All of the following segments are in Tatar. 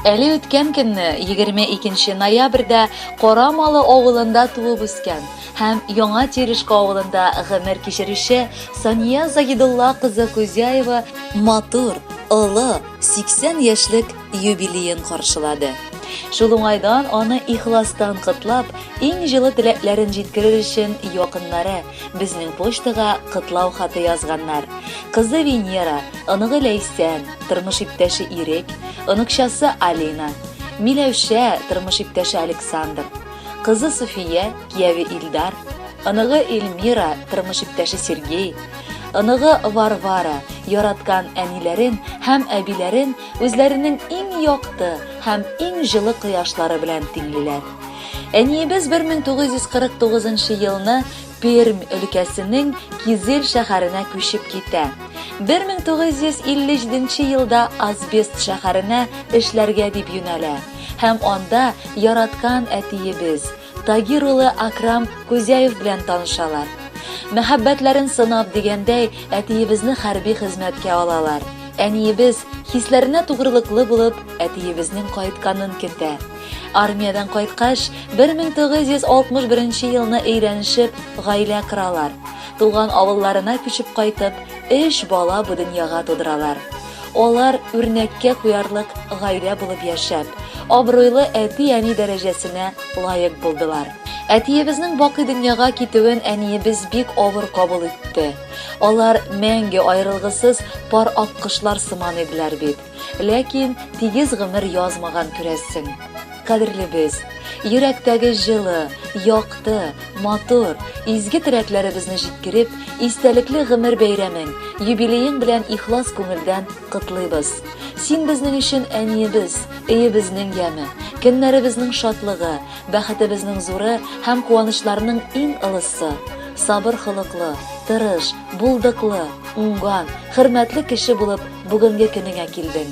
Әле үткән көнне, 22 ноябрьдә Карамалы авылында туып үскән һәм Яңа Терешка авылында гомер кичерүче Сания Загидулла кызы Кузяева матур, олы, 80 яшьлек юбилеен каршылады. Шул уңайдан аны ихластан котлап, иң җылы теләкләрен җиткерер өчен якыннары безнең почтага котлау хаты язганнар. Кызы Венера, оныгы Ләйсән, тормыш иптәше Ирек, оныкчасы Алина, Миләүшә, тормыш иптәше Александр, кызы Суфия, кияве Илдар, оныгы Эльмира, тормыш иптәше Сергей, оныгы Варвара, яраткан әниләрен һәм әбиләрен үзләренең иң якты һәм иң җылы кояшлары белән тиңлиләр. Әниебез 1949 елны Пермь өлкәсенең Кизел шәһәренә күчеп китә. 1957 елда Асбест шәһәренә эшләргә дип юнәлә һәм анда яраткан әтиебез Тагир улы Акрам Кузяев белән танышалар. Мәхәббәтләрен сынап дигәндәй, әтиебезне хәрби хезмәткә алалар. Әниебез, хисләренә тугрылыклы булып, әтиебезнең кайтканын көтә. Армиядән кайткач, 1961 елны өйләнешеп, гаилә коралар. Туган авылларына күчеп кайтып, өч бала бу дөньяга тудыралар. Алар үрнәккә куярлык гаилә булып яшәп, абруйлы әти-әни дәрәҗәсенә лаек булдылар. Әтиебезнең бакый дөньяга китүен әниебез бик авыр кабул итте. Алар мәңге аерылгысыз пар аккошлар сыман иделәр бит. Ләкин тигез гомер язмаган күрәсең. Кадерлебез, йөрәктәге җылы, якты, матур, изге теләкләребезне җиткереп, истәлекле гомер бәйрәмең, юбилеең белән ихлас күңелдән котлыйбыз. Син безнең өчен әниебез, өебезнең яме, көннәребезнең шатлыгы, бәхетебезнең зуры һәм куанычларның иң ылысы. Сабыр холыклы, тырыш, булдыклы, уңган, хөрмәтле кеше булып бүгенге көнеңә килдең.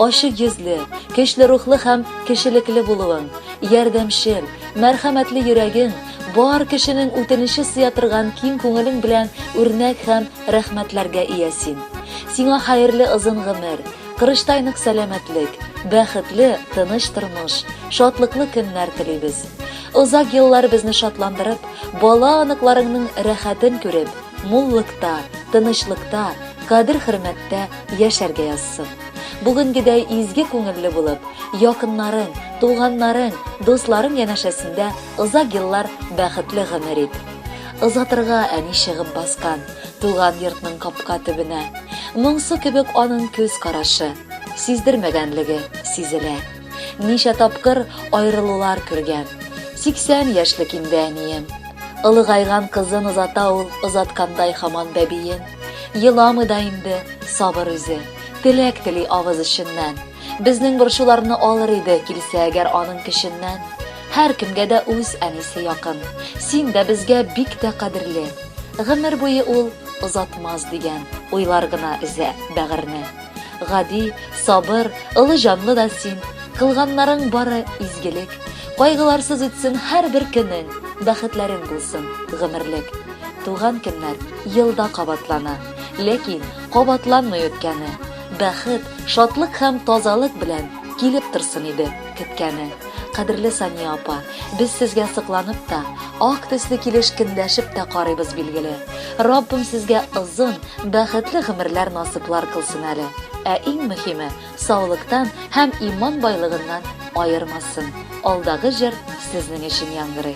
Ачык йөзле, көчле рухлы һәм кешелекле булуың, ярдәмчел, мәрхәмәтле йөрәгең, бар кешенең үтенече сыя торган киң күңелең белән үрнәк һәм рәхмәтләргә ия син. Сиңа хәерле озын гомер, корычтай нык сәламәтлек, бәхетле, тыныч тормыш, шатлыклы көннәр телибез. Озак еллар безне шатландырып, бала-оныкларыңның рәхәтен күреп, муллыкта, тынычлыкта, кадер-хөрмәттә яшәргә язсын. Бүгенгедәй изге күңелле булып, якыннарың, туганнарың, дусларың янәшәсендә озак еллар бәхетле гомер ит. Озатырга әни чыгып баскан туган йортның капка төбенә. Моңсу кебек аның күз карашы, сиздермәгәнлеге сизелә. Ничә тапкыр аерылулар күргән. 80 яшьлек инде әнием. Олыгайган кызын озата ул озаткандай һаман бәбиен. Еламый да инде, сабыр үзе. Теләк тели авыз эченнән. Безнең борчуларны алыр иде, килсә әгәр аның көченнән. Һәркемгә дә үз әнисе якын. Син дә безгә бик тә кадерле. Гомер буе ул озатмас дигән уйлар гына өзә бәгырьне. Гади, сабыр, олы җанлы да син, Кылганнарың бары изгелек. Кайгыларсыз үтсен һәрбер көнең, Бәхетләрең булсын гомерлек. Туган көннәр елда кабатлана, Ләкин кабатланмый үткәне. Бәхет, шатлык һәм тазалык белән Килеп торсын иде көткәне. Кадерле Сания апа, без сезгә сокланып та, ак төсле килеш кендәшеп тә карыйбыз билгеле. Раббым сезгә озын, Бәхетле гомерләр насыйплар кылсын әле. Ә иң мөһиме, саулыктан һәм иман байлыгыннан аермасын. Алдагы җыр сезнең өчен яңгырый.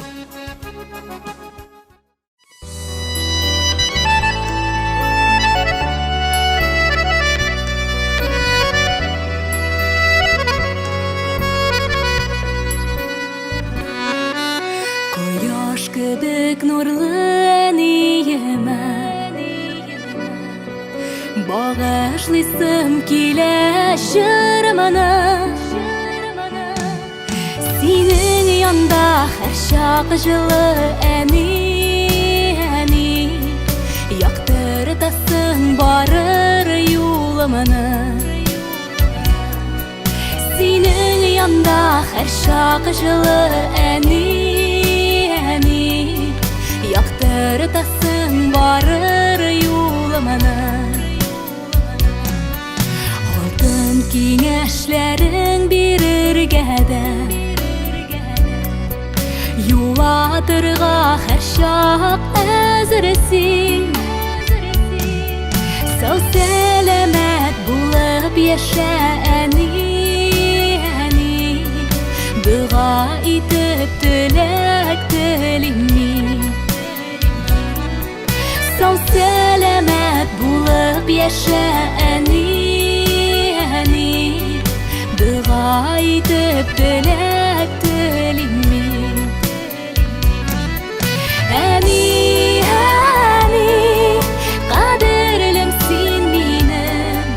Кояш кебек нурлы әниемә Багышлыйсым килә җырымны Синең янда һәрчак җылы әни, әни Яктыртасың барыр юлымны Синең янда һәрчак җылы әни, әни Яктыртасың барыр юлымны Алтын киңәшләрең биреп. бирергә дә Юатырга һәрчак әзер син. Сау сәламәт булып яшә, әни, әни. Дога итеп теләк телим мин. Сау сәламәт булып яшә, әни, әни. Дога итеп теләк телим мин. Әни, әни, кадерлем син минем.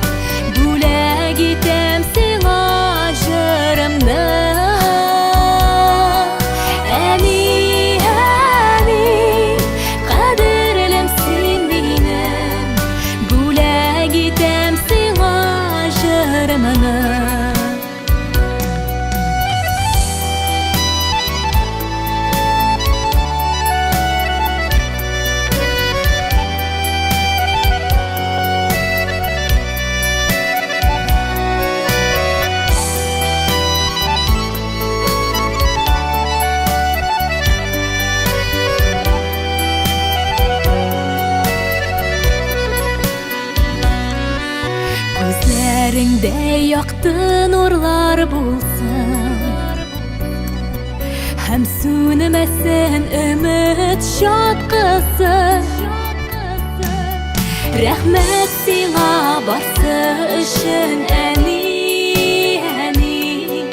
Бүләк итәм сиңа җырымны. Әни, әни, кадерлем син минем. Бүләк итәм сиңа җырымны. Күзләреңдә якты нурлар булсын Һәм сүнмәсен өмет чаткысы. Рәхмәт сиңа барсы өчен, әни, әни.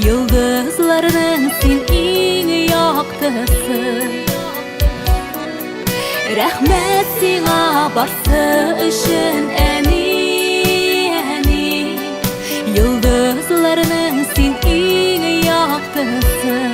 Йолдызларның син иң яктысы. Рәхмәт сиңа барсы өчен, әни, әни. Йолдызларның син иң яктысы.